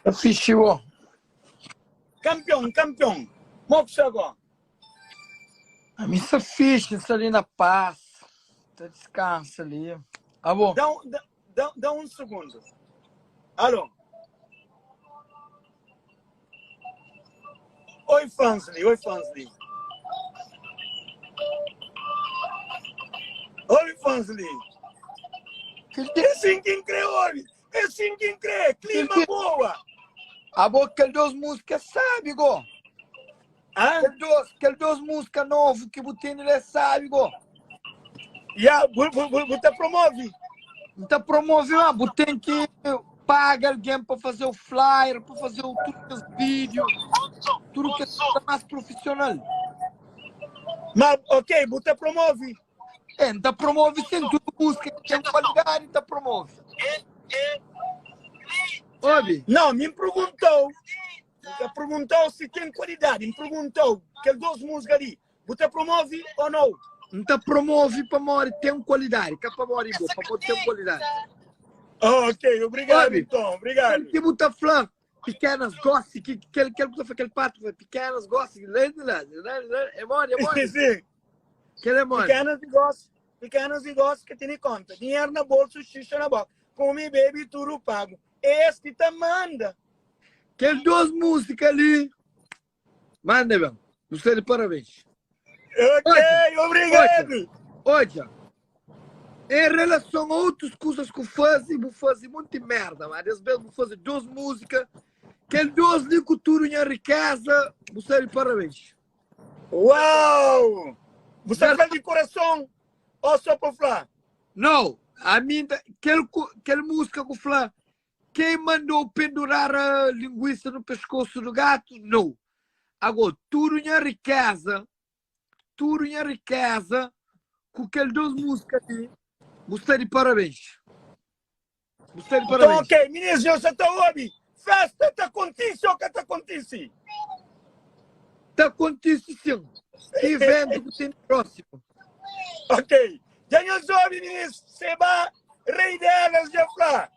Tá fixe bo. Kampion, kampion. Mo ku sta go? Ami sta fixe, sta li na paz. Ta diskansa li. Abo? Da, da, da, da un segundu. Alo. Oi fãs li, oi fãs li. Oi fãs li. É assim que crê, homem. É assim que crê. Clima boa. Abo kel dos música sabe go. Hã? Kel dos, kel dos música novo que bu tene lá sabe go. Ya, bu, bu, bu, bu ta promove. N ta promove ma bu tem que paga alguém para fazer o flyer, para fazer o tudo que vídeo, tudo que é mais profissional. Mas, ok, bu ta promove. É, N ta promove sim, tudo música que tem qualidade, ta promove. Obi? Não, me perguntou. Me perguntou se tem qualidade. Me perguntou aqueles duas músicas ali. Bu ta promove ou não? N ta promove pa mori tem qualidade, ka pa mori bo, pa mori tem qualidade. Oh, ok, obrigado Obi, então, obrigado. Kel ki bu ta fla, pequenas gossip, que, kel, kel bu ta fla, kel parte, pequenas gossip, é mori, é mori. Sim. Kel é mori. Pequenas negócios, pequenos negócios que tem conta. Dinheiro na bolsa, xixa na boca. Come, bebe, tudo pago. Este te manda. Kel duas músicas ali, manda bem. Você de parabéns. Ok, Olha, obrigado. Olha, em relação a outras coisas que fazem, vou fazer muita merda, mas às vezes vou fazer duas músicas, kel duas li com tudo minha riqueza, você de parabéns. Uau! Você fala de coração ou só para falar? Não, a mim, kel, kel música que fala, quem mandou pendurar a linguiça no pescoço do gato? Não. Agora, tudo minha riqueza, tudo minha riqueza, com aquelas duas músicas ali, você de parabéns. Você de Então, parabéns. ok, meninos, eu já estou ouvindo. Festa está acontecendo ou que está acontecendo? Tá acontecendo sim. Que evento que tem próximo? Ok. Já nós ouve, meninos, Seba, rei delas, já fala.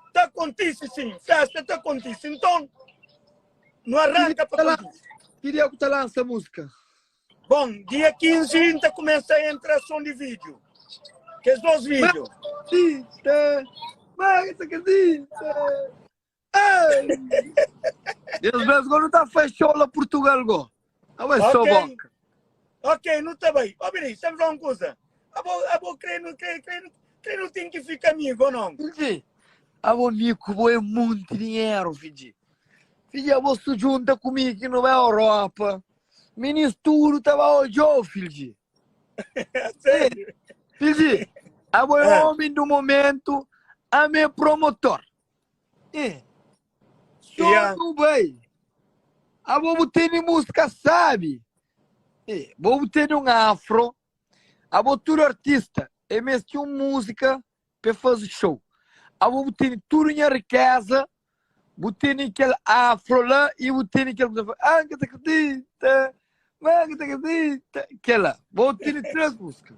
Está acontecendo sim, festa está acontecendo. Então, não arranca para acontecer. Queria que tu lança a música. Bom, dia 15 então começa a entrar som de vídeo. Que os dois vídeos. Deus mesmo quando tá fechou lá Portugal go. Ah, vai só Ok. boca. Ok, não está bem. Ó, Bini, sabe uma coisa? A bo, a bo, creio, não, creio, creio, creio não tem que ficar amigo, ou não? Filho, abo mico, bo é muito dinheiro, filho. Filho, abo se junta comigo que não vai à Europa. Ministro tava o filho. Sério? Filho, abo é É. homem do momento, a meu promotor. É. Só Yeah. não vai. Abo ter música, sabe? É. Vou ter um afro. Abo tudo artista. É mesmo música para fazer show. Abo ter tudo minha riqueza. Vou ter aquele afro lá e vou ter aquele. Ah, que te acredita? Ah, que te acredita? Aquela. Vou ter três músicas.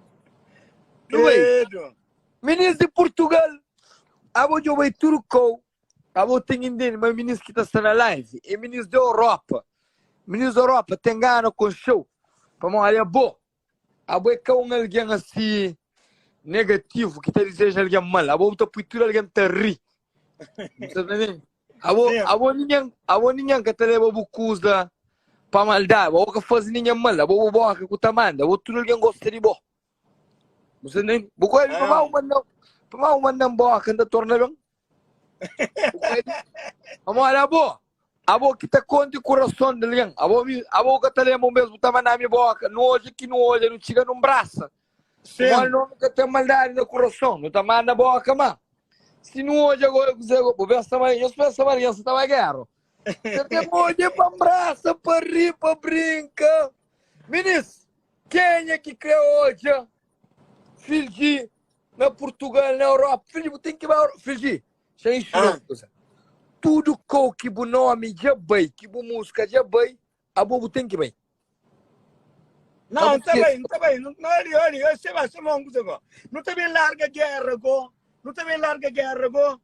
Não vai. Credo. Ministro de Portugal, abo eu vai turco, abo tem entende, mas ministro que está na live, é ministro da Europa. Ministro da Europa tem gana com show. Para olha bo. Abo é que um alguém assim negativo que te deseja alguém mal. Abo tá por tudo alguém te ri. Você entende? Abo Sim. abo ninguém, abo ninguém que te leva bucusa para maldade, abo que faz ninguém mal, abo boca que te manda, abo tudo alguém gosta de bo. Você nem, bu ko Ah. pa mau mandam, pa mau mandam boca anda torna bem. Vamos olha abo. Abo que tá conta o coração de alguém. Abo mi, abo que tá lembra mesmo tá mandando mi boca, não hoje que não olha, não chega num braço. Sim. Olha não que tem maldade no coração, não tá manda boca, mano. Se não hoje agora eu quiser, vou pensar mais, eu penso mais, eu tava guerra. Você tem hoje pra braça, pra rir, pra brincar. Ministro, quem é que crê hoje? Filho de na Portugal, na Europa, filho, tem que ir filho de, já ensinou Ah. coisa. Tudo com que o nome já bem, que bu música já bem, a bobo tem que bem. Não, Não, tá porque- bem, tá bem. Não, não, olha, olha, você vai, você vai, você vai. Não tá bem larga guerra, go. Não tá bem larga guerra, go.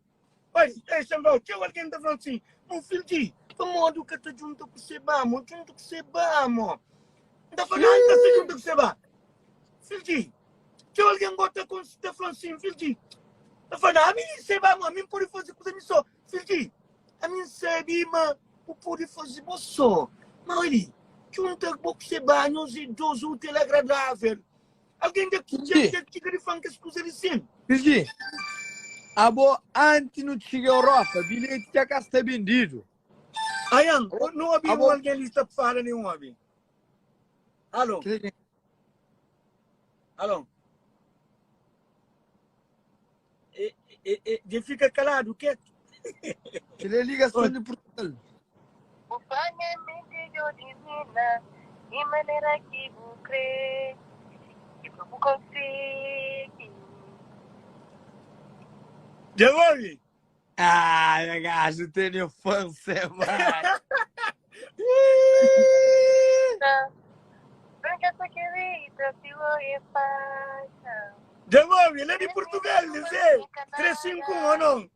Oi, dexa-m fla-u, txeu algen ta fla-m sin, Mon fil di, pamodi u ka ta djunta ku Seba, mo? Djunta ku Seba, mo. N ta fla, N ka sta djunta ku Seba. Fil di, txeu algen go ta ta fla-m sin, fil di. Ta fla, Ami di Seba, mo, ami N pode faze kuza mi so. Fil di, ami N sabe ma bu pode faze bo so. Ma oi li, djunta bo ku Seba, nhos é dos útil agradável. Algen dja Fiji. dja txiga di fla-m kes kuza li sin. Fiji, abo anti nu txiga Europa, bilheti dja ka sta bendidu. Aian, nu obi un Abo algen li sta fala li un obi. Alo, Kre- alo. E, e, e, dja fika kaladu, ketu. Kel é ligason di Portugal. Bu panha menti djo di mina Di manera ki bu kre Ki pa bu konsigi. Dja obi? Ah, nha gajo tene fã sema. Nunca se acredita se o é paixão. Dja obi? Ele é di Portugal, Zé. 351 ou não?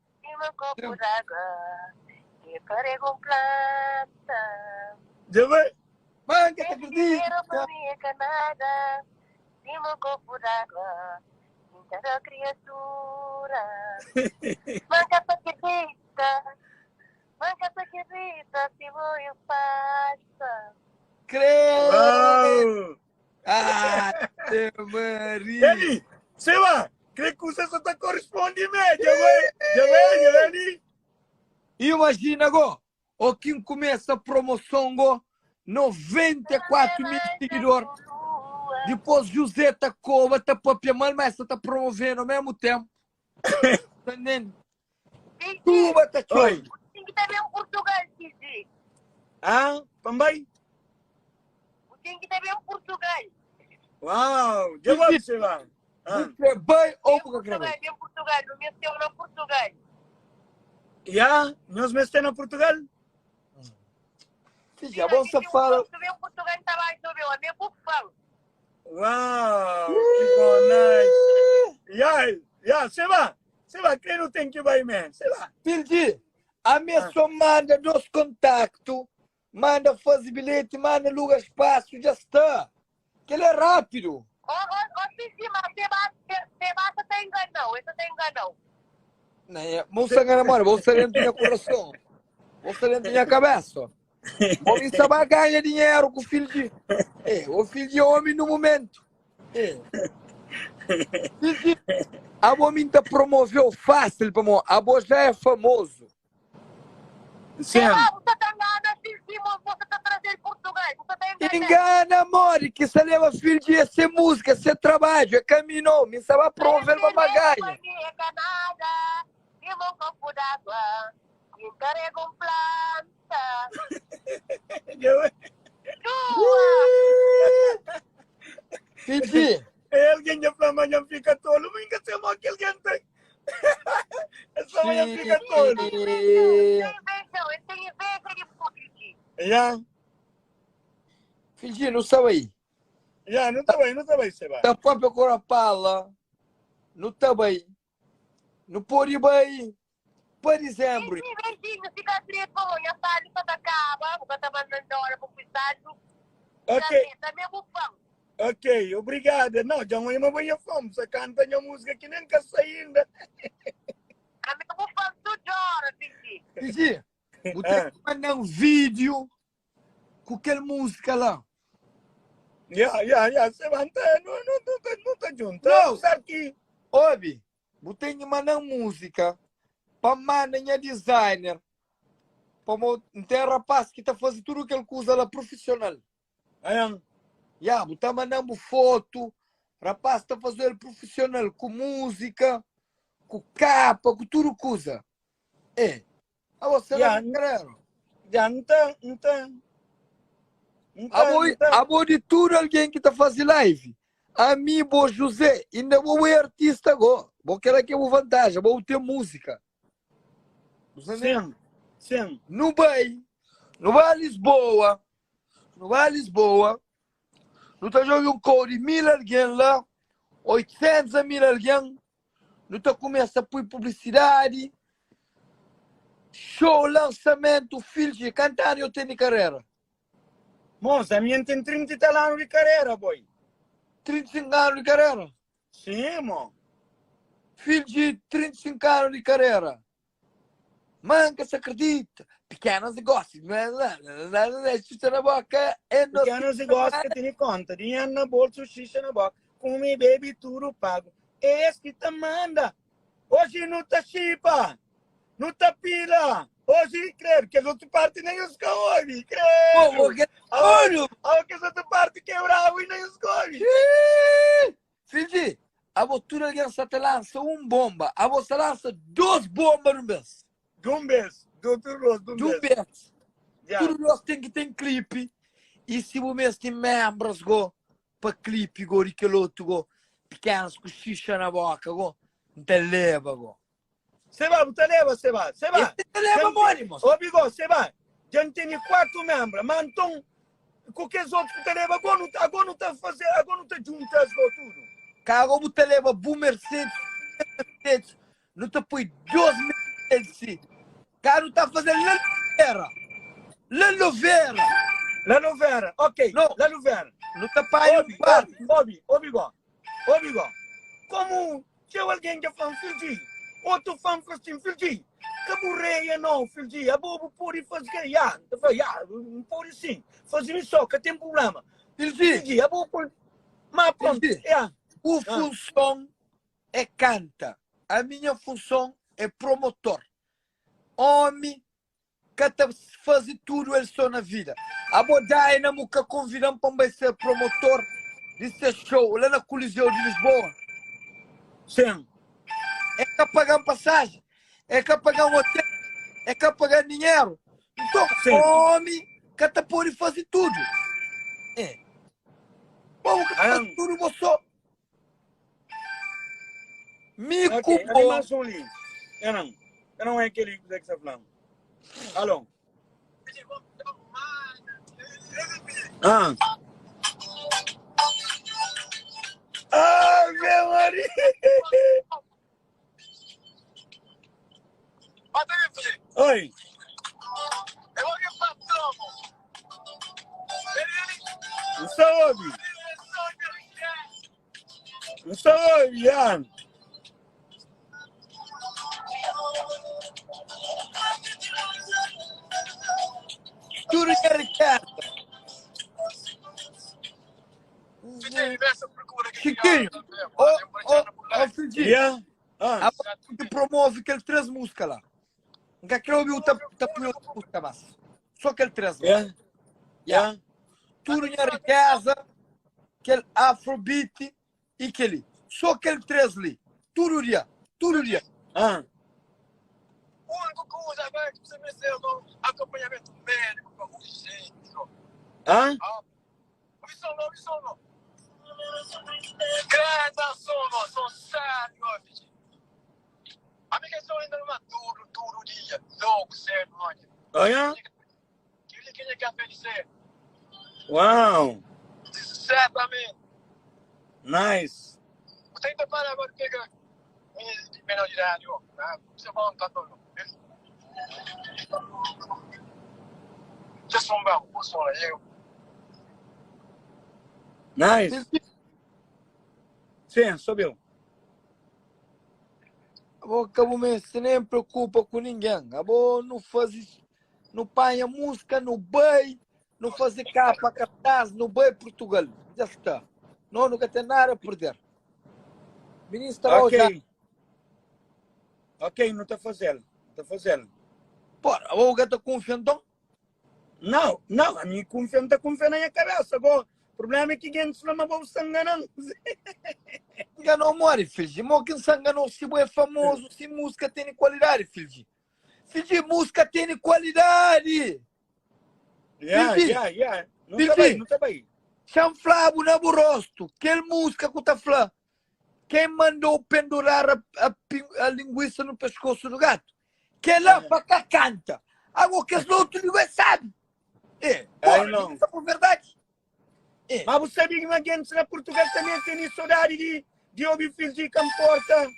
Dja bai? Mano, que te acredita? Crê! Uau! Ah, Maria! Eli, Seba, kre kusa sa ta korresponde me, dja bai, dja bai, dja bai li. Imagina go, o kim começa promoção go, 94 mil seguidor. Depois José ta coba, ta papia mal, mas ta promovendo ao mesmo tempo. Tá entendendo? Tuba ta Oi. txoi. Tem que estar bem Portugal, Titi. Ah, pambai? Tem que estar bem Portugal. Uau, dja bai, Seba. Ah. Bu kre bai ou Bem bu ka kre bai? Portugal, bem Portugal. No mês tem na Portugal. Ya, nhos meste na Portugal? Fidja, bom sa fala. Bem Portugal, tá baixo, meu. É meu bufão. Uau, ki bom, nice. Ya, ya, Seba, Seba, kre nu ten ki bai me, Seba. Filji, a me Ah. só manda dos contacto, manda faze bilhete, manda aluga espaço, já está. Aquele é rápido. Ó, ó, ó, Titi, mas Seba, Seba só tá enganou, esse tá enganou. Não, é, vou se enganar, mano, vou ser dentro da minha coração. Vou ser dentro da minha cabeça. Homem só vai ganhar dinheiro com o filho de. É, o filho de homem no momento. É. Filho de... A homem tá promoveu fácil, para A boa já é famoso. Sim. Seba, você tá enganando, Titi, mas você tá trazendo Portugal, você tá enganando. Engana, amor, que se leva filho de ser música, ser trabalho, é caminho, me sabe promover uma ganha. É canada, e um copo d'água, e carrega um planta. Dja bai. Tua! Filho, É, alguém já fala, mas já fica tolo, mas nunca sei mal que alguém tem. Essa manhã fica tolo. Tem inveja, eu tenho inveja de Titi. Ya, filho, não sabe aí. ya, não tá bem, não tá bem, Seba. Ta própria Corapala, no Tabai, no Poribai, para dezembro. Sim, beijinho, fica triste, como já sabe, só acaba, porque tá mandando hora para o estádio. Ok, Também bufão. ok, obrigada. Não, já não é uma boa fome, você canta minha música que nem quer sair ainda. Também bufão, tu chora, Titi. Filho, vou ter que mandar um vídeo com aquela música lá. Ya, ya, ya, Seba, não tá, não, não, não, tá, não tá junto. Não. Sabe que Obi, vou ter que mandar música para mandar minha designer. Para tem rapaz que tá fazendo tudo que ele usa lá profissional. Ayan, Ya, bu tá mandando foto, rapaz tá fazendo profissional com música, com capa, com tudo coisa. É. A você Ya, não quer. já não tá, não tá. Não tá, Abo, não tá. abo de tudo alguém que tá fazendo live. A mim, bo José, ainda vou ser artista agora. Vou querer que eu vou vantagem, vou ter música. Você Sim, sim. No vai, não vai a Lisboa, não vai a Lisboa, não tá jogando um code mil alguém lá, 800 a mil alguém, não tá começa a pôr publicidade. Show lançamento Filji, kantu anu yo ten di karera? Moça, ami N ten 30 e tal anu di karera, boy. 35 anu di karera? Sim, mo. Filji, 35 anu di karera. Man ka sa akredita. Pequenos negócios. Xixa na boca é nos Pequenos negócios ka tene conta. Dinheiro na bolso, xixa na boca. Come, bebe, tudo pago. É es ki ta manda. Hoje nu ta xipa, nu ta pila. Hoje, credo, kes otu parti nem os ka obi, credo. Olho! Aô, kes otu parti quebrava e nem os ka obi. Filji, abo tudo alguém sa ta lança um bomba, abo sa lança dos bomba num bes. De um bes, de tudo dos, de um De um bes. bes. Yeah. Tudo dos tem que tem clipe. E se bu mês tem membros go pa clipe go di kel otu go, pequenos ku xixa na boca go, nta leba go. Seba, bu ta leba, Seba, Seba. Esse ta leba modi, moço. Obi go, Seba, dja N tene 4 membra, ma nton, ku kes otus ku ta leba, ago nu, ago nu ta faze, ago nu ta junta-s go tudu. Ka ago bu ta leba bu Mercedes, Mercedes, nu ta poi 2 Mercedes si. Ka nu ta faze la Lovera, la Lovera. La Lovera, ok, No. la Lovera. Nu ta panha un Obi, barku. obi, obi, obi go, obi go. Komu Txeu algen dja fla-m, Fildji. Otu fla-m, fla sin, Fildji, ka bu reia nau, Fildji. Abo bu pode faze kel? Ya, N ta fla, ya, N pode sin. Faze mi so, ka ten prubléma. Fildji. Fildji, abo bu pode. Má prontu, Fildji, ya. bu funson é kanta, a minha funson é promotor. Ómi ka ta faze tudu el so na vida. Abo Dynamo ka konvida-m pa N bai ser promotor di ses show la na Coliseu di Lisboa? Sim. E ka paga-m pasaji, e ka paga-m hotel, e ka paga-m dinheru. Nton, Sim. omi ka ta pode faze tudu. E. Bo bu ka ta faze tudu bo so. Mi Ok, ku ali bo. mais um li. Eu não. Eu não é aquele que você está falando. Alô? Ah. Ah, meu marido! Oi. Saúde. Saúde, Ian. Tudo que Ricardo. Chiquinho, ô, ô, ô, Fiji, Yeah. Ah. a que promove aquele três músicas lá. Nunca quero ouvir o ta, ta põe outra música mais. Só aquele três lá. Yeah. Yeah. Tudo minha riqueza, aquele afrobeat e aquele. Só aquele três ali. Tudo dia, tudo dia. Ah. Ah? Oh, yeah? Uau! Nice! Nice! Sim, subiu. Abo ka bu meste nem preocupa ku ninguém. Abo não faz não panha música, não bai, não fazer capa cartaz, não bai Portugal. Já está. Não, nunca tem nada a perder. Ministro Ok. já. Ok, não está fazendo. Não está fazendo. Porra, abo o tá confiando? Não, não, a minha confiança está confiando na minha cabeça. Agora, o problema é que quem se chama vou se enganando. Enganou, more, filho. Mo que se enganou, se é famoso, se música tem qualidade, filho. Filho, música tem qualidade. Yeah, Filho. yeah, yeah. Não Filho. está bem, não está bem. Chanflabo na bu rosto. Aquele música que tá falando. Quem mandou pendurar a, a, a linguiça no pescoço do gato? Que lá para cá canta. Agora que esse outro ninguém sabe. É, porra, não. isso é verdade. É. Mas você sabe que a gente na Portugal também tem saudade de, de ouvir filho de Camporta.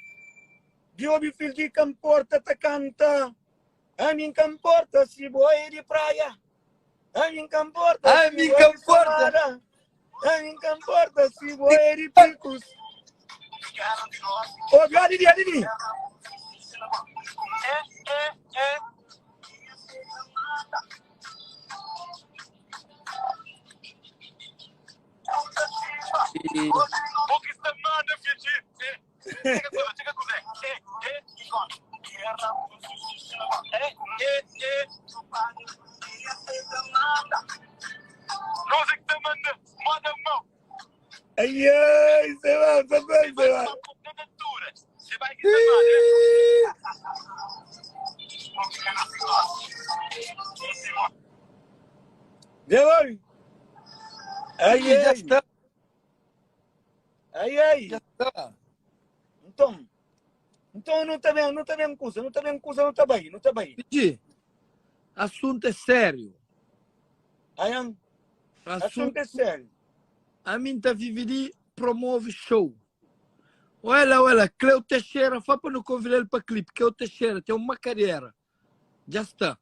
De ouvir filho de Camporta, tá canta. Ami N ka nporta si bo é di praia Ami N ka nporta si Ami bo ka é di nporta. Somada Ami N ka nporta si bo é di Picos Obi, adi di, adi di. Ai, ai, sei lá, sei lá, sei lá. Vê lá. Ai, Já ai. está, Ai, ai. já está. Então, então não tá bem, não tá bem coisa, não tá bem coisa, não tá bem, não tá bem. Didi, assunto é sério. Ai, assunto Assunto, é sério. a mim tá vividi promove show. Olha, olha, Cleo Teixeira, foi para não convidar ele para clipe. Cleo Teixeira tem uma carreira. Já está.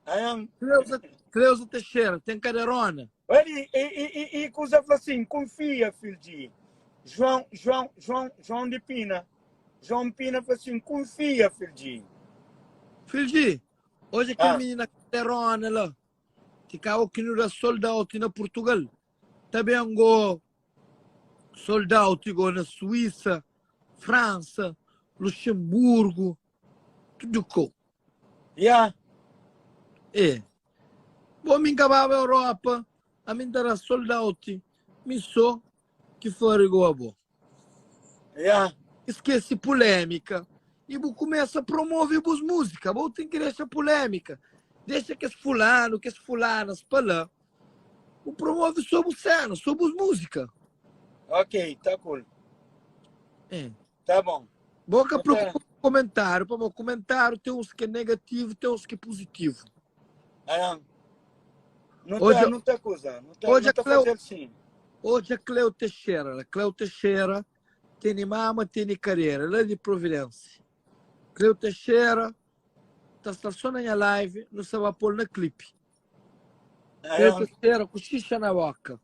Ai, Cleusa, Cleusa Teixeira tem cadeirona. Olha, e, e, e, e coisa fala assim, confia, filho de João, João, João, João de Pina. João Pina fala assim, confia, filho de. Filho de, hoje aquele Ah. menino na cadeirona lá, que caiu que não dá sold out na Portugal. Também go sold out go na Suíça, França, Luxemburgo, tudo com. Yeah. É. Bom, mim acabava a Europa, a mim dará sold out, me só que for igual a bo. Yeah. Esquece polêmica e bu começa a promover bus música, bu tem que deixar polêmica. Deixa que esse fulano, que esse fulanas para lá. O promove sobre o cena, sobre as música. Ok, tá cool. É. Tá bom. Boca Tá. preocupa com comentário, para o comentário tem uns que é negativo, tem uns que é positivo. Ah, não Hoje- tá, não tá coisa, não tá, hoje não a tá Cleo- fazendo assim. Hoje a Cleo Teixeira, a Cleo Teixeira tem mama, tem carreira, ela é de Providência. Cleo Teixeira está só na minha live, não sabe pôr na clipe. Ah, Cleo Teixeira com xixa na boca.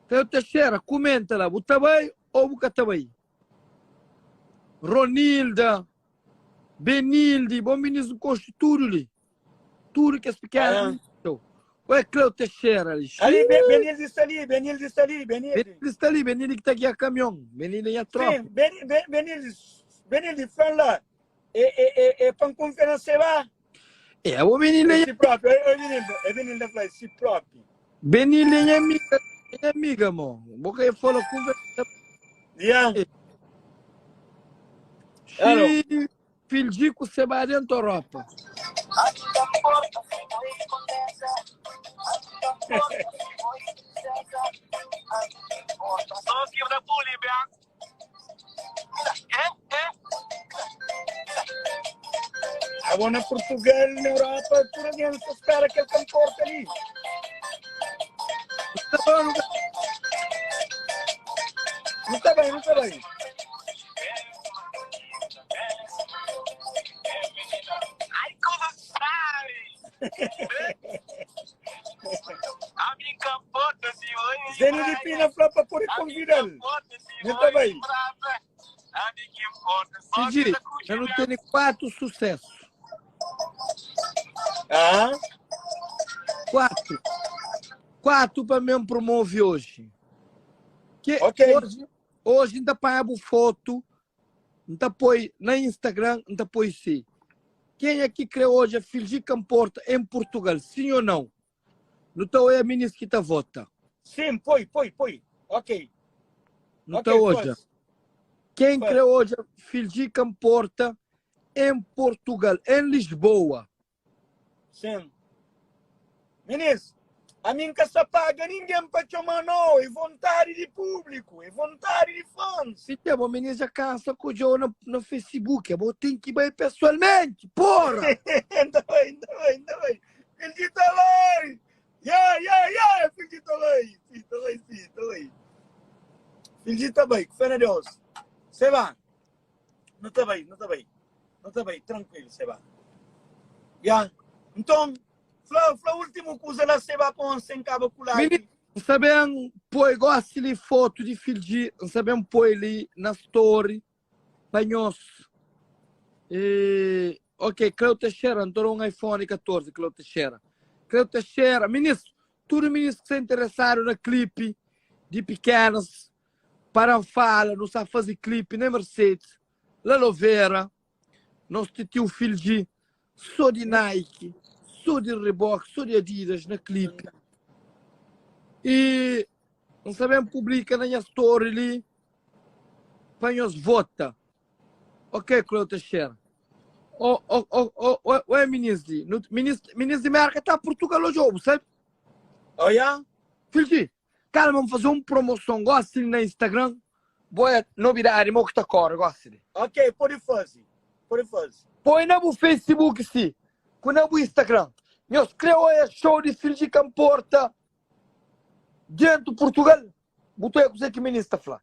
Cleo Teixeira, comenta lá, você bem ou você tá bem? Ronilda, Benilde, bom ministro constitui tudo ali. Tudo que as pequenas. Ué, Cleo Teixeira ali. Ali, Benilde está ali, Benilde está ali, Benilde. Benilde está ali, Benilde que está aqui a caminhão. Benilde é a tropa. Sim, Benilde, Benilde, fala lá. É, é, é, é para conferência lá. É, o Benilde é... Si próprio, é, é Benilde, é Benilde fala, si próprio. Benilde é amiga, é amiga, mano. Boca aí falou conversa. Yeah. Alô. Fildico você vai dentro da Europa. Agora na Portugal, na Europa, por alguém só espera aquele camporta ali. Não está bem, não está bem. Zeno de Pina falou para poder convidá-lo. Não está bem. Didi, eu não tenho quatro sucessos. Ah? Quatro. Quatro para mim promove hoje. Que Ok. hoje, hoje ainda pago foto, ainda põe na Instagram, ainda põe sim. Quem é que criou hoje a Filgi Camporta em Portugal, sim ou não? Não é a ministra que está vota. Sim, põe, põe, põe. Ok. Não Ok, está hoje. força. Quem Força. criou hoje a Filgi Camporta em Portugal, em Lisboa? Sim. Ministro, a mim que se paga ninguém para chamar não, é vontade de público, é vontade de fãs. Se tem, o ministro já cansa com o Joe no, no Facebook, eu tenho que ir pessoalmente, porra! Ainda bem, ainda bem, ainda bem. Filho tá lá! Yeah, yeah, yeah! Filho tá lá! Filho tá lá, filho tá lá. Filho tá bem, que fé na Deus. Você vai. Não tá bem, não tá bem. Nu ta bai trankuilu, Seba. Ya. Nton, fla, fla últimu kuza la, Seba, pa onse N kaba ku live. Mininu, N sta ben poi gosi li fotu di Fildji, N sta ben poi li na story pa nhos. E, ok, Cleo Teixeira, N ta da un iPhone 14, Cleo Teixeira. Cleo Teixeira, minis, tudu minis ki sta interesadu na klipi di Pikenas, para N fala, nu sta fazi klipi na Mercedes, La Lovera, nos titiu Fildji, so di Nike, so di Reebok, so di Adidas na klipi. E N sta ben publika na nha story li pa nhos vota. Ok, Cleo Teixeira. Oh, oh, oh, oh, oh, oh, minis di, minis, minis di Merka ta Portugal hoje, bu sabe? Oh, yeah? Fildji, Kalma, N faze un promoson gosi li na Instagram. Bo é nobidadi mo ki ta kore gosi li. Ok, pode faze, pode faze. Poi na bu Facebook si ku na bu Instagram. Nhos kre oia show di Fildji Kamporta dentu Portugal? Bu ta oia kuze ki minis ta fla.